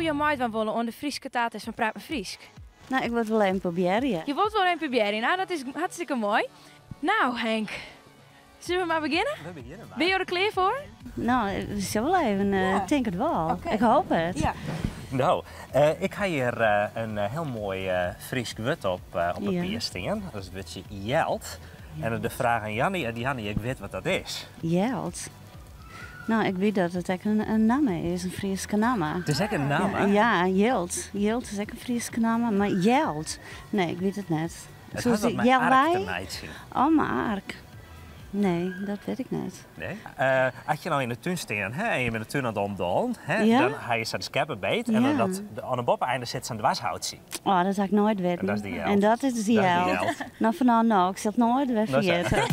jo meidwaan wolle oan de Fryske taaltest fan Praat mar Frysk? No, ik wol it wol even probearje. Je wollt wol even probearje. No, dat is hartstikke moai. No, Henk, sille we mar begjinne? We begjinne mar. Binne jo der klear foar? No, we sille wol even. Ik tink it wol. Oké. Ik hoop it. Ja. No, ik ha hjir in hiel moai Frysk wurd op papier stean. Dat is it wurdsje jeld. En de fraach oan Janny, oft Janny ek wit wat dat is. Jeld? No, ik wit dat it ek in namme is, in Fryske namme. It is ek in namme? Ja, jild. Jild is ek in Fryske namme, mar jeld? Nee, ik wit it net. It hat wat mei ark te meitsjen. Oh, mei ark. Nee, dat wit ik net. Nee? As je no yn de tún stean hè, en je binne de tún oan it omdollen, hè, dan ha je sa'n skeppe beet en dan dat, oan de boppe-einde sit sa'n dwershoutsje. Oh, dat ha ik noait witten. En dat is de jeld. En dat is de jeld. No, fanôf no, ik sil it noait wer ferjitte.